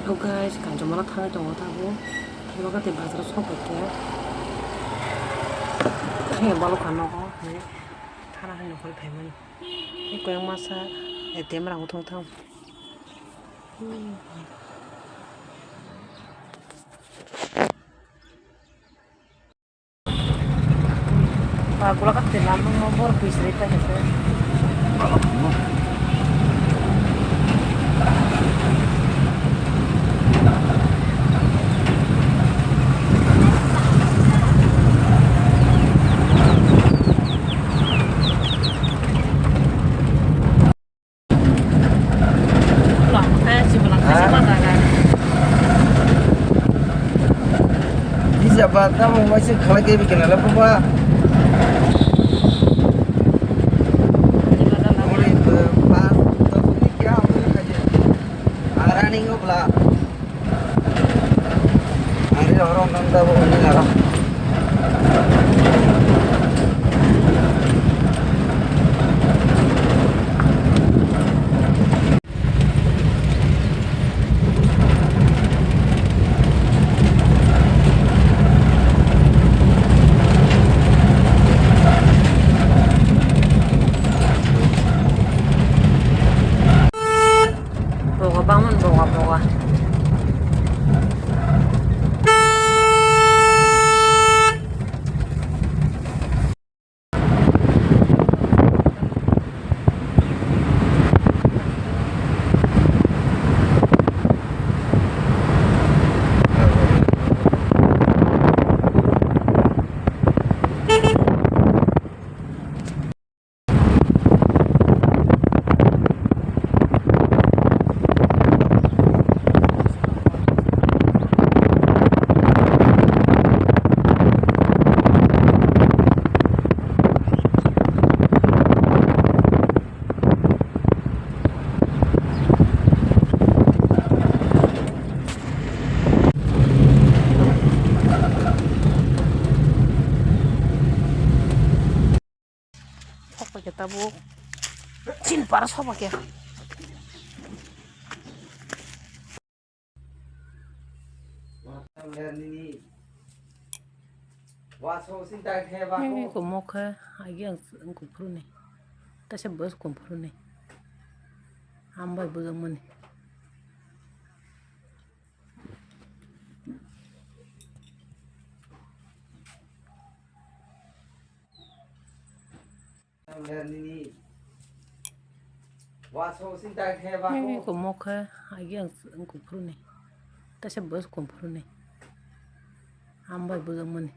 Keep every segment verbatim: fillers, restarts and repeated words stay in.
Guys, kanjamala thangwi tongo tabuk. Eba khe tei bazar o sok bai khe. He balokha nogo, he thana hai nokol phaimani. He koyang masa A T M rang thung thang. Ba gula ka tela mo mo bor pis re ta hete. Bisa ba tamo waisa khalai ke bikin ala papa. Ori pas dos ni kya hum khaje. Arani ngo bla. Ari oro nanda bo ni nara. Boga bangmani boga boga. Sok paikhe tabuk. Chin para sok paikhe. Nini ko mokhe agi ang kuphuru ni. Tase bus kuphuru ni. Hambai bujang mani. Nini ko mokhe agi ang kuphuru ni. Tase bus kuphuru ni. Hambai bujang mani.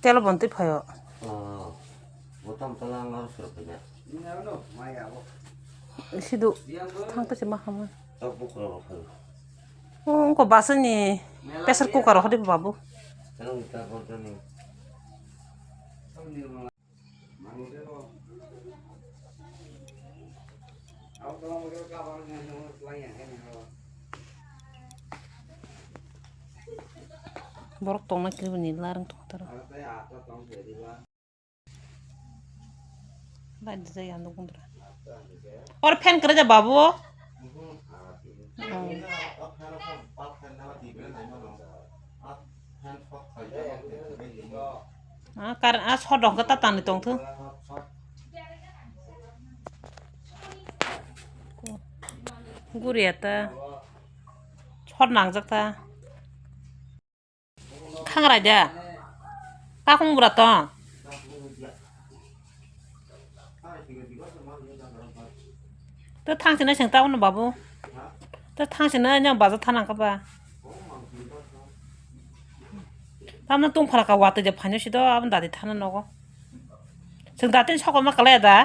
Telo bontwi phaio. Oh, bo tamo tala ang aro sero khaina. Sidu thang ta se ma hama. Tok bukro rok phaio. Oh, ungko basani pressure cooker rok hodi babu. Telo ta bordani. Borok tongna kiri bini larang tong taro. Light dijak ya nukung dura. Or fan kere ja babu. Oh. Ah, kar, ah, sodok khe ta tani tongthu. Guriya ta. Sot nangjak ta. Khangrai da. Kakung bura to. To thangsinai seng ta uno babu. To thangsinai nang baja thanang kha ba. Tamno tong phala ka watwi de phaino si do abon dadi thana nogo. Chwng datin sokoma kalai da.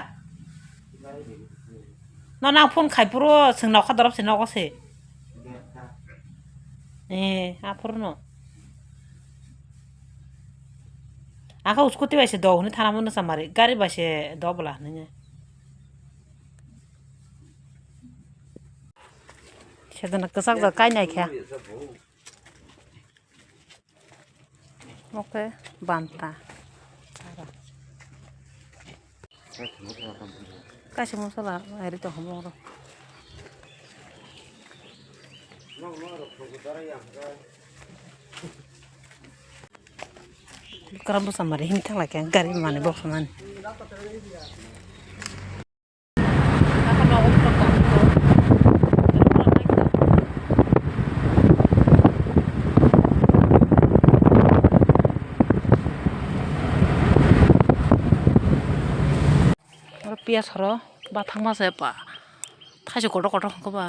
No nang phone khai phuru chwng nokha dorop se nogo se. Eh, aphuru no. Aka scooty bai se do hwnwi thana mano samari gari bai se do bwla hwnwi. Sedana kwchak jak kai nai kha. Oke, banta. Kaisa masala, eri tong hamo oro. Karam bwsa mari hini thang lai khe gari mani boksa mani. Oro piyas oro bathangma se ba thaisa kotor kotor hwnkhe ba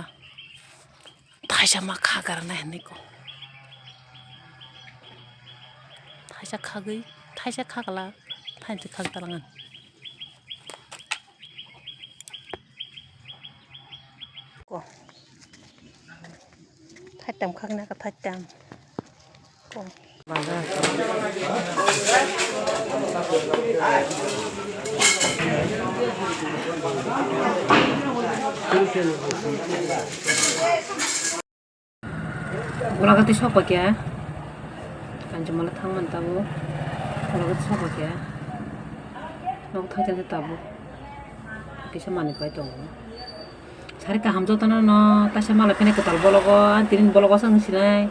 thaisa ma kha garnai hinwi ko thaisa khagwi thaisa khagala thaisa khagdalangan. Ko. Thaitam khakna ka thaitam. Ko. Golagati sokpakya, kanchwlmano thangmani tabuk. Golagati sokpakya, nok thai thai tabuk. Kisa manwi pai tongo. Sari kaham jotono no taisa mala phene kwtal bologo, ang tini bologo se wng sinai.